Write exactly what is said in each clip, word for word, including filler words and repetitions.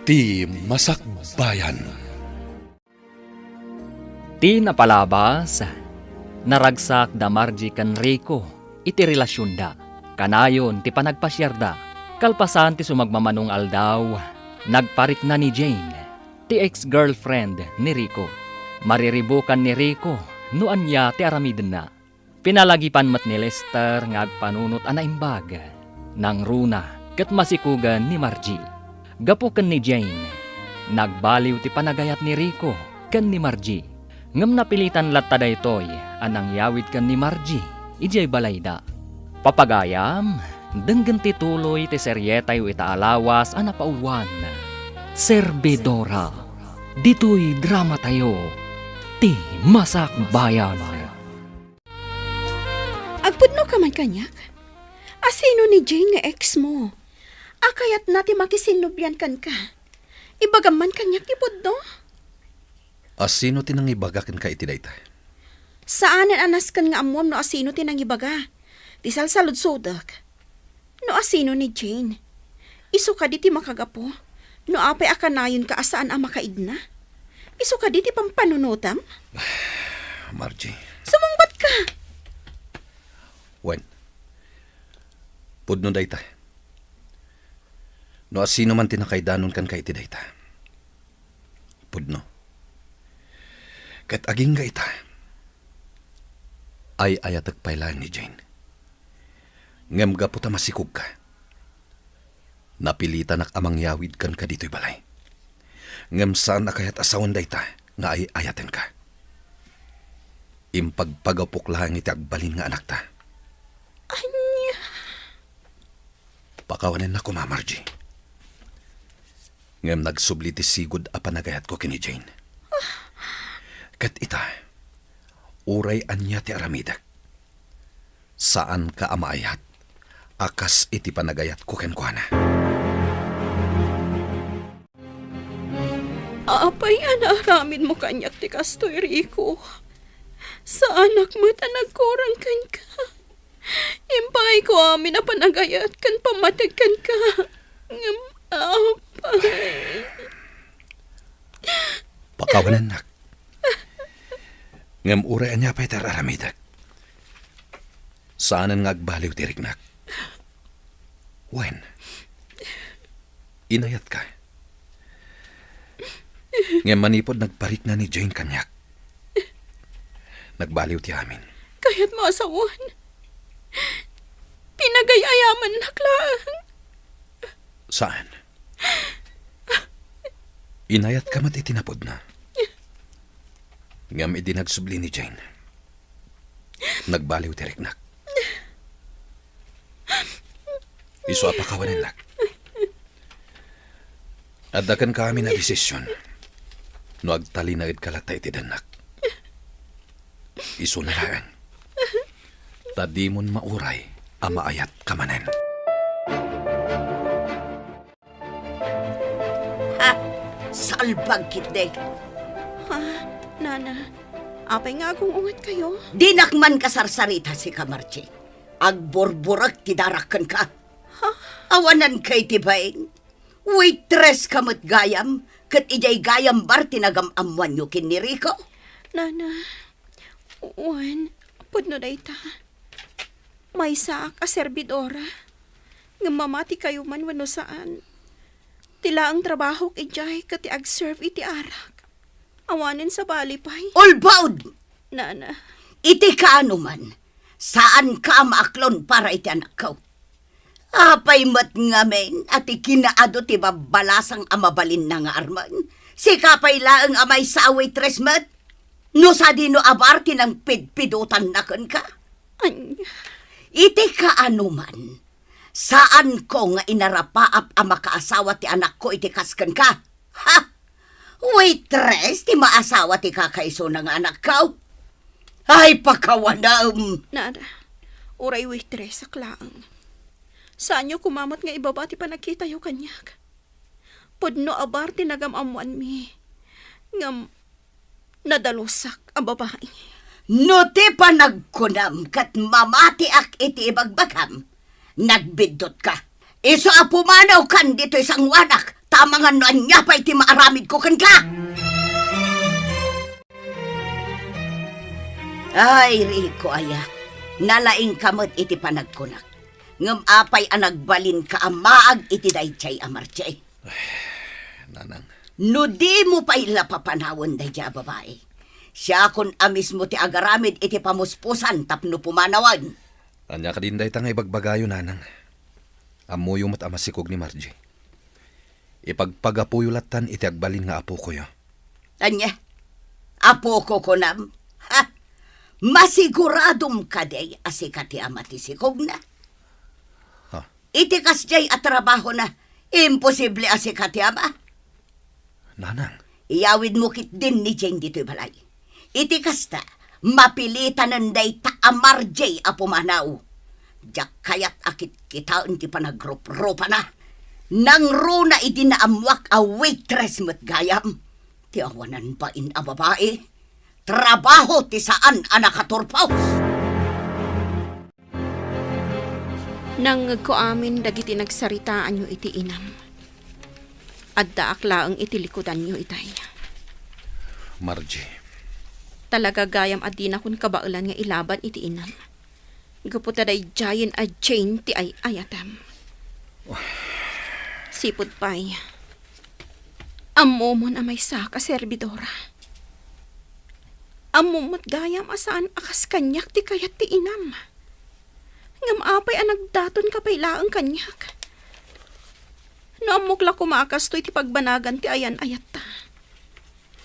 Ti Masakbayan. Ti napalabas, naragsak da Margie ken Rico iti relasionda. Kanayon ti panagpasiarda. Kalpasan ti sumagmamano nga aldaw, nagparikna ni Jane, ti ex-girlfriend ni Rico. Mariribukan ni Rico no ania ti aramidenna. Pinalagipan met ni Lester nga agpanunot a naimbag. Nangruna ket masikugen ni Margie. Gapu ken ni Jane, nagbaliw ti panagayat ni Rico ken ni Margie. Ngem napilitan latta daytoy a nangyawid ken ni Margie idiay balayda. Papagayam, denggen ti tuloy ti serietayo ita a lawas a napauluan, Servidora. Ditoy dramatayo, Ti Masakbayan. Agpudno ka man kaniak? Asino ni Jane nga ex mo? A kayatna ti makisinnubian kenka? Ibagam man kaniak ti pudno? Asino ti nangibaga kenka iti dayta? Saanen a nasken nga ammuam no asino ti nangibaga. Ti salsaludsodek, no asino ni Jane. Isu kadi ti makagapu no apay a kanayonka a saan a makaidna? Isu kadi ti pampanunotam? Margie. Sumungbat ka! Wen, pudno dayta. No asino man ti nakaidanon kenka iti dayta, pudno. Ket agingga ita, ay-ayatek pay laeng ni Jane. Ngem gapu ta masikogka, napilitanak a mangyawid kenka ditoy balay. Ngem saan a kayat a sawen dayta nga ay-ayatenka. Impagpagapok laeng iti agbalin nga anakta. Ania? Pakawanennak koma, Margie. Ngem nagsubli ti sigud a panagayatko ken ni Jane. Ket ita, uray ania ti aramidek, saanka a maayat a kas iti panagayatko kenkuana. Apay a naaramidmo kaniak ti kastoy, Rico? Saanak met a nagkurang kenka. Impaayko amin a panagayat ken pammateg kenka. Ngem, apay. Pakawanennak. Ngem uray ania pay ti ar-aramidek, saanen nga agbaliw ti riknak. Wen, inayatka. Ngem manipud nagparikna ni Jane kaniak, nagbaliw ti amin. Kayatmo a sawen? Pinagay-ayamannak laeng. Saan? Inayatka met iti napudna. Ngem idi nagsubli ni Jane, nagbaliw ti riknak. Isu a pakawanennak. Adda kenka amin a desisyon no agtalinaedka latta iti dennak. Isuna laeng, ta dimon mauray a maayatka manen. Ha? Salbag ketdi. Ha? Nana, apay nga agung-ungetkayo? Dinak man kasarsarita, sika, Margie. Agburburek ti darak kenka. Ha? Awananka iti bain. Waitress ka met gayam, ket idiay gayam bar ti nagam-ammoanyo ken ni Rico. Nana, wen, pudno dayta. Maysaak a serbidora. Ngem mamatikayo man wenno saan, ti laeng trabahok idiay ket ti agserve iti arak. Awanen sabali pay. Ulbod! Nana. Iti kaano man, saanka a maaklon para iti anakko. Apay met ngamin a ti kinaadu ti babbalasang a mabalinna nga armen? Sika pay laeng a maysa a waitress met? No sadino a bar ti nangpidpidotanna kenka? Ania? Iti kaano man, saanko nga inarapaap a makaasawa ti anakko iti kas kenka. Ha? Waitress ti maasawa ti kakaisuna nga anakko? Ay, pakawanem! Nada, uray waitress ak laeng. Saanyo koma met nga ibaba ti panagkitayo kaniak. Pudno a bar ti nagam-ammoanmi. Ngem, nadalusak a babai. No ti panagkunam ket mamatiak iti ibagbagam, nagbiddutka. Isu a pumanaw kan ditoy sangoanak, tamangan no ania pay ti maaramidko kenka. Ay, Rico, aya, nalaingka met iti panagkunak. Ngem apay a nagbalinka a maag iti daydiay a Marje? Nanang. No dimo pay la papanawen daydiay a babai, siakon a mismo ti agaramid iti pamuspusan tapno pumanawen. Ania kadin dayta nga ibagbagayo, Nanang? Ammoyo met a masikog ni Marje. Ipagpagapuyo lattan iti agbalin nga apokoyo. Ania? Apoko kunam? Ha? Masiguradom kadi a sika ti ama ti sikogna? Ha? Iti kasdiay a trabahona, imposible a sika ti ama. Nanang. Iyawidmo ketdin ni Jane ditoy balay. Iti kasta, mapilitanen dayta a Marje a pumanaw. Diak kayat a kitkitaen ti panagruprupana. Nangruna idi naammoak a waitress met gayam. Ti awanan bain a babai. Trabaho ti saan a nakaturpos. Nangngegko amin dagiti nagsaritaanyo iti inam. Addaak laeng iti likudanyo itay. Marje. Talaga gayam a dinakon kabaelan nga ilaban iti inam. Gapu ta daydiayen a Jane ti ay-ayatem. Sipud pay, ammomon a maysaka a serbidora. Ammom met gayam a saan a kas kaniak ti kayat ti inam. Ngem apay a nagdatonka pay laeng kaniak? No ammok la koma a kastoy ti pagbanagan ti ayan-ayatta,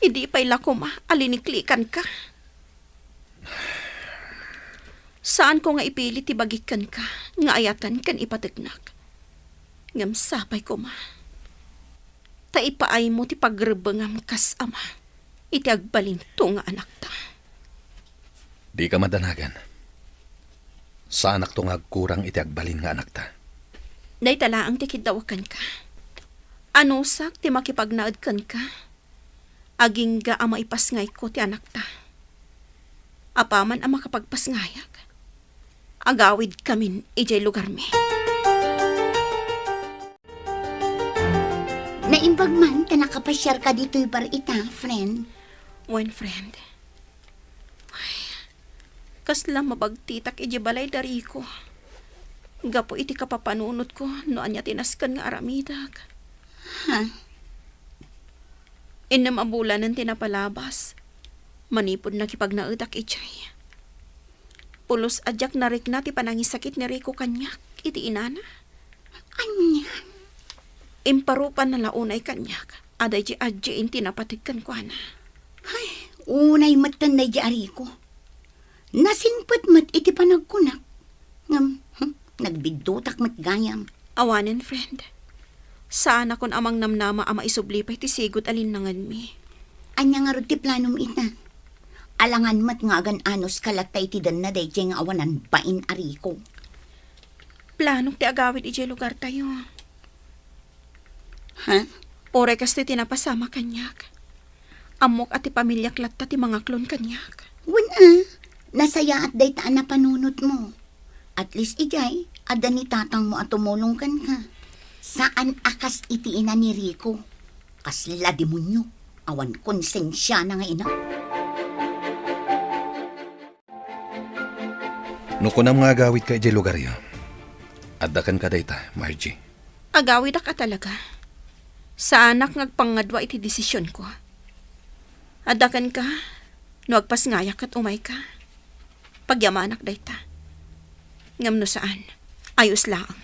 idi pay la koma a liniklikanka. Saanko nga ipilit ti bagik kenka nga ayaten ken ipategnak. Ngem sapay koma ta ipaaymo ti pagrebbengam kas ama iti agbalinto nga anakta. Dika madanagan. Saanakto nga agkurang iti agbalin nga anakta. Dayta laeng ti kiddawak kenka. Anusak ti makipagnaed kenka. Agingga a maipasngayko ti anakta. Apaman a makapagpasngayak, agawidkamin idiay lugarmi. Naimbag man ta nakapasiarka ditoy bar ita, friend. Wen, friend. Ay, kasla mabagtitak idiay balay da Rico. Gapu iti kapapanunotko no ania ti nasken nga aramidek. Ha? Innem a bulanen ti napalabas manipud nakipagnaedak idiay. Pulos a diak narikna ti panangisakit ni Rico kaniak iti inana. Ania? Imparupanna la unay kaniak a daydi a Jane ti napateg kenkuana. Ay, unay metten daydi a Rico. Nasingpet met iti panagkunak. Ngem, hmm, nagbiddutak met gayam. Awanen, friend. Saanakon a mangnamnama a maisubli pay ti sigud a linnangenmi. Ania ngarud ti planom ita? Alangan met nga agan-anos ka latta iti denna daydiay nga awanan bain a Rico. Planok ti agawid idiay lugartayo. Ha? Uray kastoy ti napasama kaniak. Ammok a ti pamiliak latta ti mangaklon kaniak. Wen a, nasayaat dayta a napanunotmo. At least idiay, adda ni tatangmo a tumulong kenka. Saan a kas iti ina ni Rico. Kasla demonio, awan konsensiana nga ina. No kunam nga agawidka idiay lugaryo, adda kenka dayta, Margie. Agawidak a talaga. Saanak nga agpangngadua iti desisionko. Adda kenka, no agpasngayak ket umayka. Pagyamanak dayta. Ngem no saan, ayos laeng.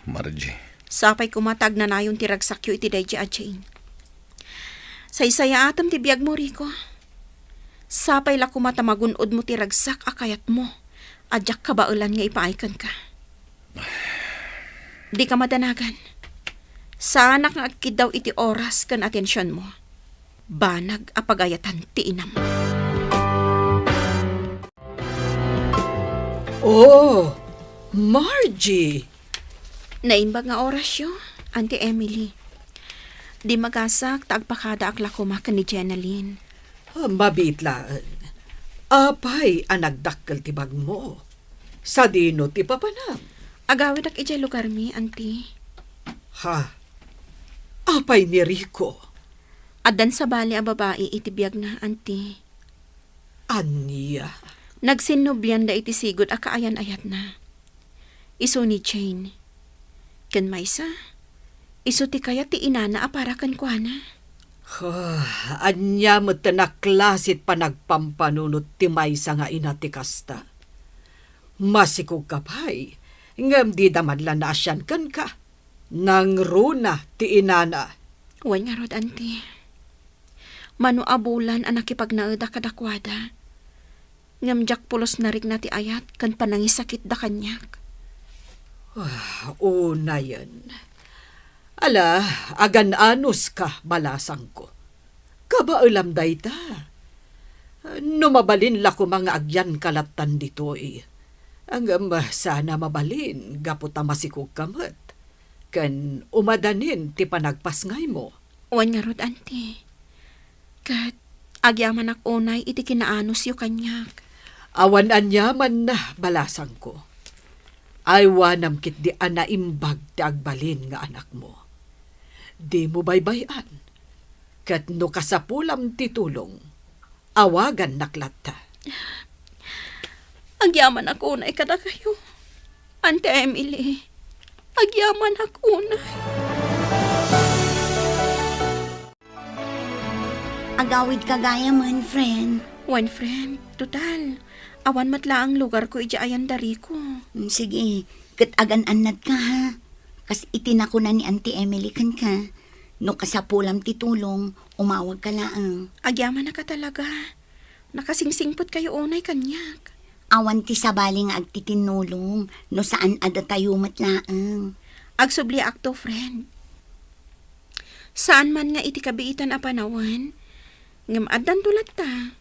Margie. Sapay koma ta agnanayon ti ragsakyo iti daydi a Jane. Saysayaatem ti biagmo, Rico. Sapay la koma ta magun-odmo ti ragsak a kayatmo a diak kabaelan nga ipaay kenka. Dika madanagan. Saanak nga agkiddaw iti oras ken atensionmo. Banag a pagayatan ti inam. Oh, Margie! Naimbag nga orasyo, Auntie Emily. Di magasak ta agpakadaak la koma ken ni Jenalyn. Ah, mabiit laeng. Apay a nagdakkel ti bagmo? Sadino ti papanam? Agawidak idiay lugarmi, Auntie. Ha? Apay ni Rico? Addan sabali a babai iti biagna, anti. Ania? Nagsinnublianda iti sigud a kaayan-ayatna. Isu ni Jane. Ken maysa, isu ti kayat ti inana a para kenkuana. Ah, ania met ti naklasit panagpampanunot ti maysa nga ina ti kasta? Masikogka pay, ngem dida man la naasian kenka. Nangruna ti inana. Wen ngarud, anti. Mano a bulan a nakipagnaeda kadakuada. Ngem diak pulos narikna ti ayat ken panangisakitda kaniak. Ah, unayen. Ala, agan-anuska, balasangko. Kabaelam dayta. No mabalin la koma nga agyanka lattan ditoy. Ngem saan a mabalin gapu ta masikogka met. Ken umadanin ti panagpasngaymo. Wen ngarud, anti. Ket agyamanak unay iti kinaanusyo kaniak. Awan aniamanna, balasangko. Aywanam ketdi a naimbag ti agbalin nga anakmo. Dimo baybay-an. Ket no kasapulam ti tulong, awagannak latta. Agyamanak unay kadakayo, Auntie Emily. Agyamanak unay. Agawidka gayamen, friend. Wen, friend. Total, awan met laeng lugarko idiay ayan da Rico. Mm, sige, ket agan-annadka, ha? Kas iti nakuna ni Auntie Emily kenka, no kasapulam ti tulong, umawagka laeng. Agyamanak a talaga. Nakasingsingpetkayo unay kaniak. Awan ti sabali nga agtitinnulong, no saan a datayo met laeng. Agsubliakto, friend. Saan man nga iti kabiitan a panawen, ngem addanto latta.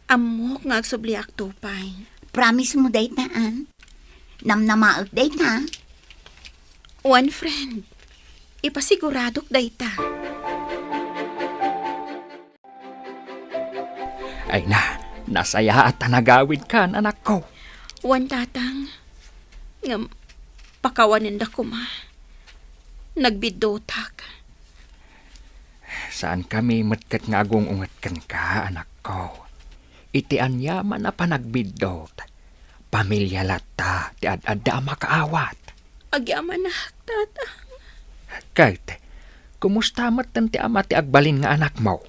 Ammok nga agsubliakto pay. Promise mo dayta, a? Namnamaek dayta? Wen, friend. Ipasiguradok dayta. Ay na, nasayaat a nagawidkan, anakko. Wen, Tatang. Ngem, pakawanenda koma. Nagbiddotak. Saankami met ket nga agung-unget kenka, anakko. Iti aniaman a panagbiddot, pamilia latta ti ad-adda a makaawat. Agyamanak, Tatang. Ket, kumusta metten ti ama ti agbalin nga anakmo?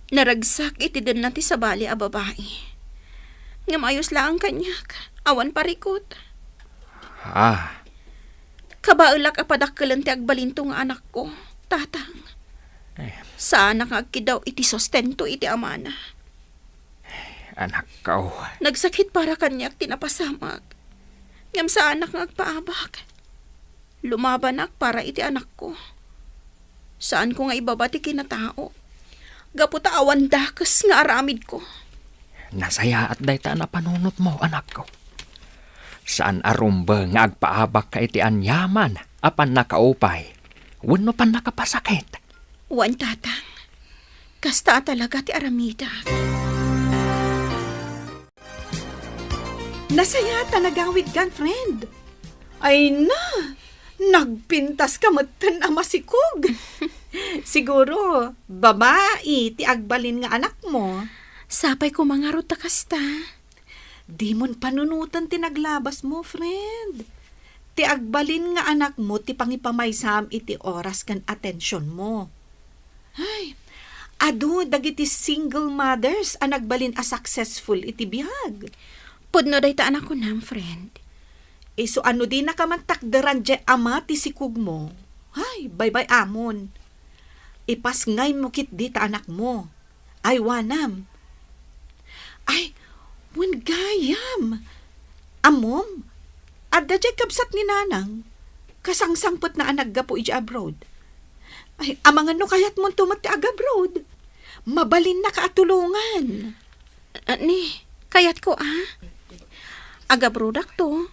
Naragsak iti denna ti sabali a babai. Ngem ayos laeng kaniak, awan parikut. Ah. Kabaelak a padakkelen ti agbalinto nga anakko, Tatang. Eh. Saanak nga agkiddaw iti sustento iti amana. Anakko. Nagsakit para kaniak ti napasamak. Ngem saanak nga agpaabak. Lumabanak para iti anakko. Saanko nga ibaba ti kinatao. Gapu ta awan dakes nga aramidko. Nasayaat dayta a napanunotmo, anakko. Saan a rumbeng nga agpaabakka iti aniaman a pannakaupay wenno pannakapasakit. Wen, Tatang. Kasta a talaga ti aramidak. Nasayaat a nagawidkan, friend. Ay na, nagpintaska metten a masikog. Siguro, babai ti agbalin nga anakmo. Sapay koma ngarud ta kasta. Dimon panunoten ti naglabasmo, friend. Ti agbalin nga anakmo ti pangipamaysam iti oras ken atensionmo. Ay, adu dagiti single mothers a nagbalin a successful iti biag. Pudno dayta a nakunam, friend. Isu a no dinaka man takderan diay ama ti sikogmo, ay, baybay-amon. Ipasngaymo ketdi ta anakmo. Aywanam. Ay, wen gayam. Ammom, adda diay kabsat ni Nanang. Kasangsangpetna a naggapu idiay abroad. Ay, amangan no kayatmonto met ti agabroad. Mabalinnaka a tulongan. Ah, ni, kayatko, a? Agabrodakto.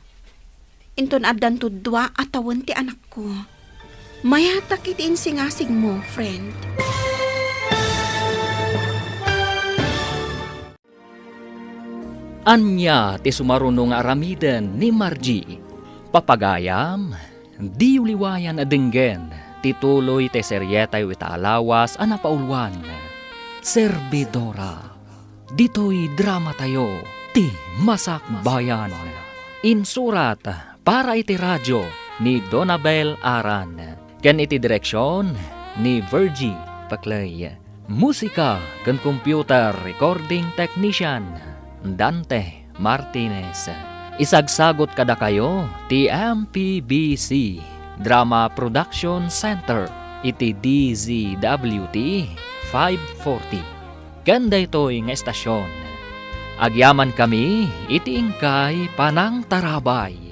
Inton addanto dua a tawen ti anakko. Mayatak iti insingasigmo, friend. Ania ti sumaruno nga aramiden ni Margie? Papagayam, diyo liwayan a denggen ti tuloy ti serietayo ita a lawas a napauluan, Servidora. Ditoy dramatayo, ti Masakbayan. Insurat para iti radio ni Donabel Aran, ken iti direksion ni Virgie Paclay. Musika ken computer recording technician, Dante Martinez. Isagsagut kadakayo ti M P B C Drama Production Center iti D Z W T five forty. Ken daytoy nga estasion, agyamankami iti inkay panangtarabay.